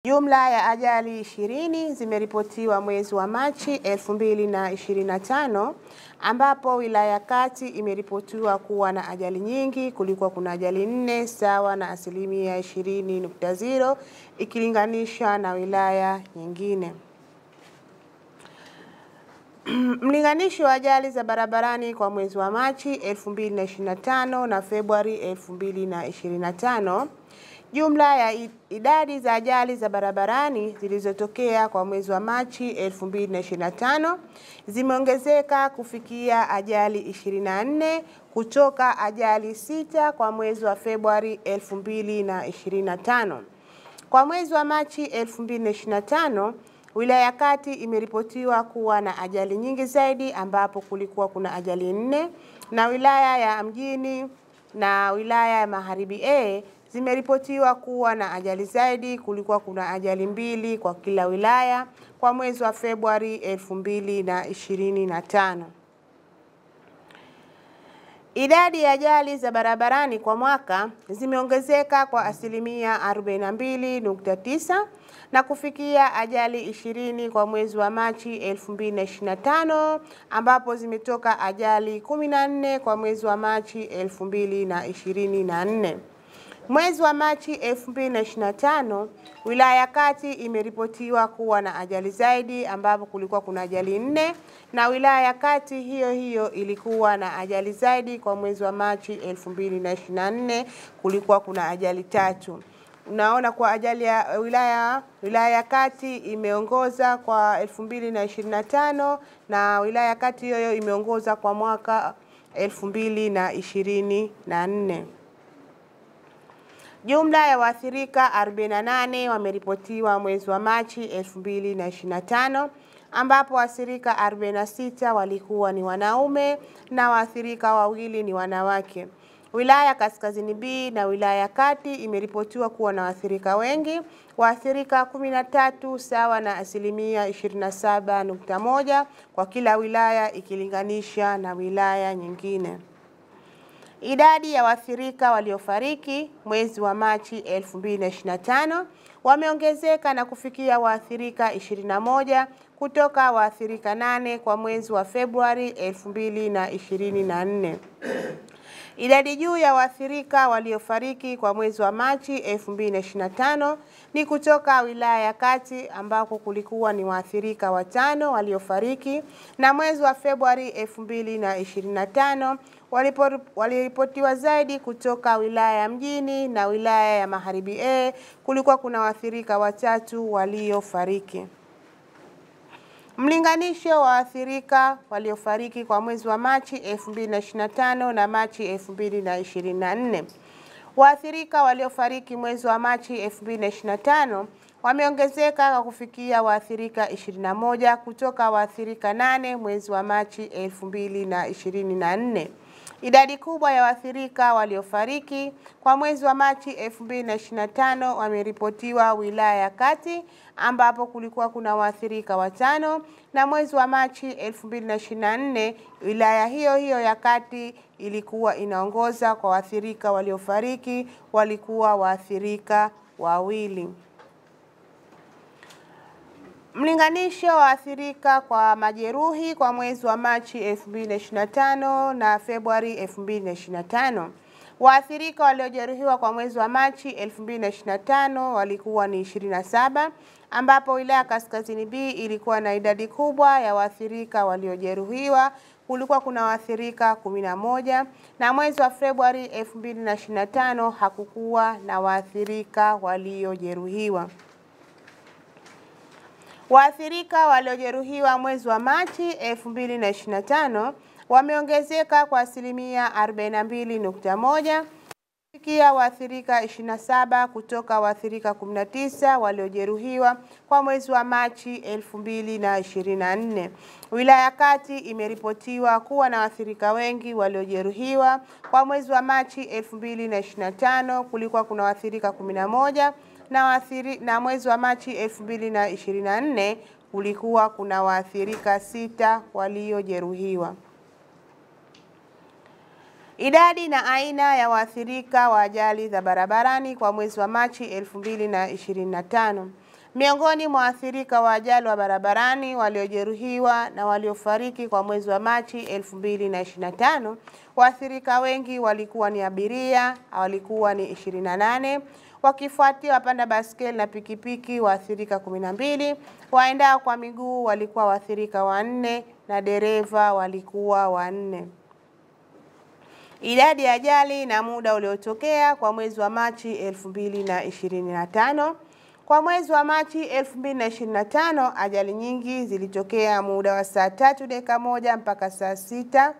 Jumla ya ajali 20 zimeripotiwa mwezi wa Machi 2025, ambapo wilaya Kati imeripotiwa kuwa na ajali nyingi, kulikuwa kuna ajali 4 sawa na asilimia 20.0 ikilinganisha na wilaya nyingine. Mlinganisho wa ajali za barabarani kwa mwezi wa Machi 2025 na Februari 2025. Jumla ya idadi za ajali za barabarani zilizotokea kwa mwezi wa Machi 2025 zimeongezeka kufikia ajali 24 kutoka ajali 6 kwa mwezi wa Februari 2025. Kwa mwezi wa Machi 2025, wilaya Kati imeripotiwa kuwa na ajali nyingi zaidi, ambapo kulikuwa kuna ajali 4, na wilaya ya Mjini na wilaya ya Magharibi A zimeripotiwa kuwa na ajali zaidi, kulikuwa kuna ajali 2 kwa kila wilaya kwa mwezi wa Februari 2025. Idadi ya ajali za barabarani kwa mwaka zimeongezeka kwa asilimia 42.9 na kufikia ajali 20 kwa mwezi wa Machi 2025, ambapo zimetoka ajali 14 kwa mwezi wa Machi 2024. Mwezi wa Machi 2025, wilaya Kati imeripotiwa kuwa na ajali zaidi, ambapo kulikuwa kuna ajali 4, na wilaya Kati hiyo hiyo ilikuwa na ajali zaidi kwa mwezi wa Machi 2024, kulikuwa kuna ajali 3. Unaona kwa ajali ya wilaya Kati imeongoza kwa 2025 na wilaya Kati hiyo hiyo imeongoza kwa mwaka 2024. Jumla ya waathirika 48 wameripotiwa mwezi wa Machi 2025, ambapo waathirika 46 walikuwa ni wanaume na waathirika 2 ni wanawake. Wilaya Kaskazini B na wilaya Kati imeripotiwa kuwa na waathirika wengi, waathirika 13 sawa na asilimia 27.1 kwa kila wilaya ikilinganisha na wilaya nyingine. Idadi ya waathirika waliofariki mwezi wa Machi 2025 wameongezeka na kufikia waathirika 21 kutoka waathirika 8 kwa mwezi wa Februari 2024. Idadi juu ya waathirika waliofariki kwa mwezi wa Machi 2025 ni kutoka wilaya ya Kati, ambako kulikuwa ni waathirika 5 waliofariki, na mwezi wa Februari 2025 waliripotiwa zaidi kutoka wilaya ya Mjini na wilaya ya Magharibi A, kulikuwa kuna waathirika 3 waliofariki. Mlinganisho wa waathirika waliofariki kwa mwezi wa Machi 2025 na Machi 2024. Waathirika waliofariki mwezi wa Machi 2025 wameongezeka kwa kufikia waathirika 21 kutoka waathirika 8 mwezi wa Machi 2024. Idadi kubwa ya waathirika waliofariki kwa mwezi wa Machi 2025 wameripotiwa wilaya ya Kati, ambapo kulikuwa kuna waathirika 5, na mwezi wa Machi 2024 wilaya hiyo hiyo ya Kati ilikuwa inaongoza kwa waathirika waliofariki, walikuwa waathirika 2. Mlinganisho wa waathirika kwa majeruhi kwa mwezi wa Machi 2025 na Februari 2025. Waathirika waliojeruhiwa kwa mwezi wa Machi 2025 walikuwa ni 27, ambapo wilaya Kaskazini B ilikuwa na idadi kubwa ya waathirika waliojeruhiwa, kulikuwa kuna waathirika 11, na mwezi wa Februari 2025 hakukuwa na waathirika waliojeruhiwa. Waathirika waliojeruhiwa mwezi wa Machi 2025 wameongezeka kwa asilimia 42.1 kufikia waathirika 27 kutoka waathirika 19 waliojeruhiwa kwa mwezi wa Machi 2024. Wilaya Kati imeripotiwa kuwa na waathirika wengi waliojeruhiwa kwa mwezi wa Machi 2025, kulikuwa kuna waathirika 11, na mwezi wa Machi 2024 kulikuwa kuna waathirika 6 waliojeruhiwa. Idadi na aina ya waathirika wa ajali za barabarani kwa mwezi wa Machi 2025. Miongoni mwa waathirika wa ajali wa barabarani waliojeruhiwa na waliofariki kwa mwezi wa Machi 2025, waathirika wengi walikuwa ni abiria, walikuwa ni 28, wakifuatia wapanda baskeli na pikipiki waathirika 12, waendao kwa miguu walikuwa waathirika 4 na dereva walikuwa 4. Idadi ya ajali na muda uliotokea kwa mwezi wa Machi 2025. Kwa mwezi wa Machi 2025, ajali nyingi zilitokea muda wa saa 3:01 mpaka saa 6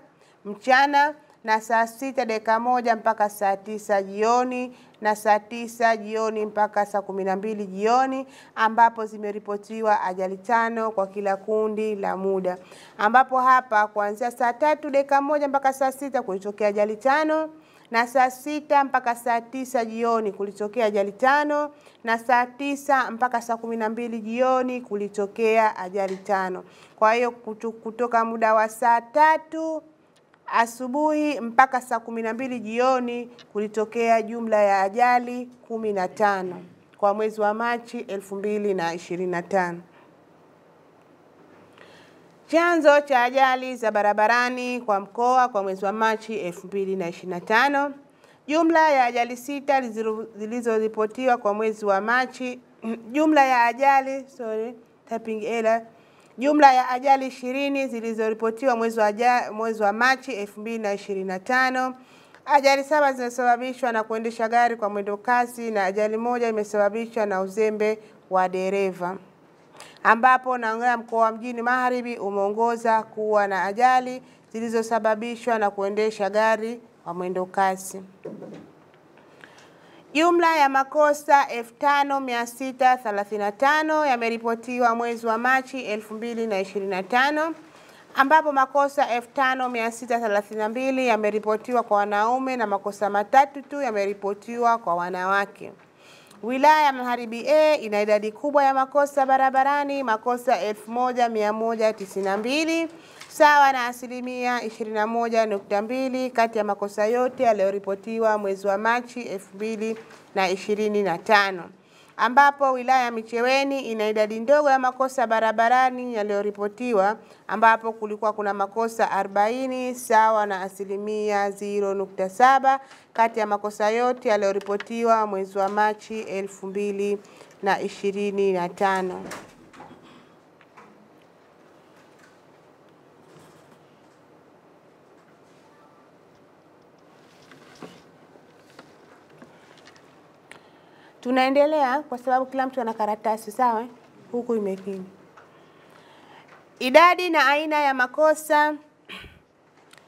mchana na saa 6:01 mpaka saa 9 jioni na saa 9 jioni mpaka saa 12 jioni, ambapo zimeripotiwa ajali 5 kwa kila kundi la muda, ambapo hapa kuanzia saa 3:01 mpaka saa 6 kulitokea ajali 5, na saa 6 mpaka saa 9 jioni kulitokea ajali 5, na saa 9 mpaka saa 12 jioni kulitokea ajali 5. Kwa hiyo kutoka muda wa saa 3 asubuhi mpaka saa 12 jioni kulitokea jumla ya ajali 15 kwa mwezi wa Machi 2025. Chanzo cha ajali za barabarani kwa mkoa kwa mwezi wa Machi 2025. Jumla ya ajali 6 zilizoripotiwa kwa mwezi wa Machi, jumla ya ajali jumla ya ajali 20 zilizoripotiwa mwezi wa Machi 2025. Ajali 7 zimesababishwa na kuendesha gari kwa mwendo kasi na ajali 1 imesababishwa na uzembe wa dereva, ambapo na mkoa wa Mjini Magharibi umeongoza kuwa na ajali zilizosababishwa na kuendesha gari kwa mwendo kasi. Jumla ya makosa 5635 yameripotiwa mwezi wa Machi 2025, ambapo makosa 5632 yameripotiwa kwa wanaume na makosa 3 tu yameripotiwa kwa wanawake. Wilaya ya Magharibi A ina idadi kubwa ya makosa barabarani, makosa 1192 sawa na asilimia 21.2 kati ya makosa yote yaliyoripotiwa mwezi wa Machi 2025, ambapo wilaya ya Micheweni ina idadi ndogo ya makosa barabarani yaliyoripotiwa, ambapo kulikuwa kuna makosa 40 sawa na asilimia 0.7 kati ya makosa yote yaliyoripotiwa mwezi wa Machi 2025. Tunaendelea kwa sababu kila mtu ana karatasi, sawa? Huku imekini. Idadi na aina ya makosa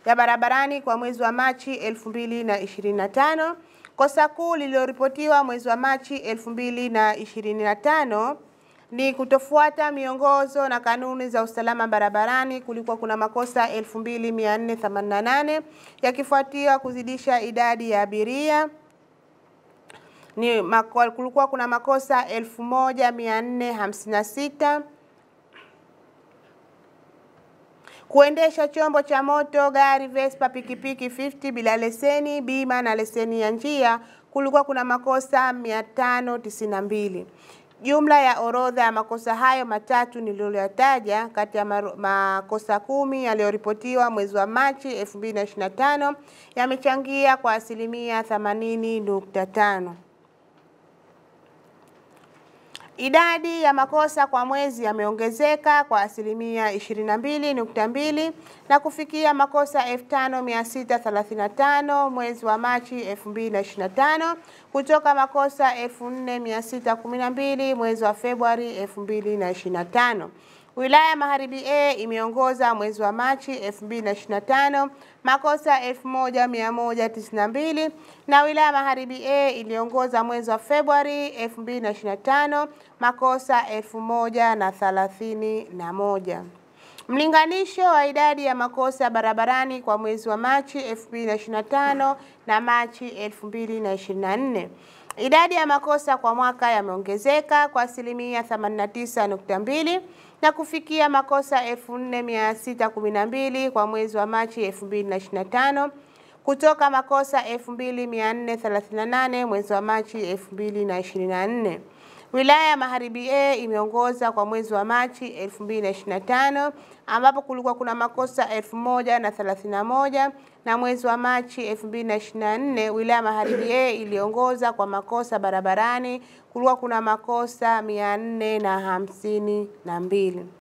ya barabarani kwa mwezi wa Machi 2025. Kosa kuu lililoripotiwa mwezi wa Machi 2025 ni kutofuata miongozo na kanuni za usalama barabarani. Kulikuwa kuna makosa 2488 yakifuatiwa kuzidisha idadi ya abiria. Kulikuwa kuna makosa 1456, kuendesha chombo cha moto, gari, Vespa, pikipiki 50 bila leseni, bima na leseni ya njia, kulikuwa kuna makosa 592. Jumla ya orodha ya makosa hayo matatu niliyoyataja kati ya makosa 10 yaliyoripotiwa mwezi wa Machi 2025 yamechangia kwa asilimia 80.5. Idadi ya makosa kwa mwezi yameongezeka kwa asilimia 22.2 na kufikia makosa 5635 mwezi wa Machi 2025 kutoka makosa 4612 mwezi wa Februari 2025. Wilaya Magharibi A imeongoza mwezi wa Machi 2025 makosa 1192 na wilaya Magharibi A iliongoza mwezi wa Februari 2025 makosa 1031. Mlinganisho wa idadi ya makosa barabarani kwa mwezi wa Machi 2025 na Machi 2024. Idadi ya makosa kwa mwaka yameongezeka kwa asilimia 89.2 na kufikia makosa 4612 kwa mwezi wa Machi 2025 kutoka makosa 2438 mwezi wa Machi 2024. Wilaya ya Magharibi A imeongoza kwa mwezi wa Machi 2025 ambapo kulikuwa kuna makosa 1031 na mwezi wa Machi 2024 wilaya ya Magharibi A iliongoza kwa makosa barabarani, kulikuwa kuna makosa 452.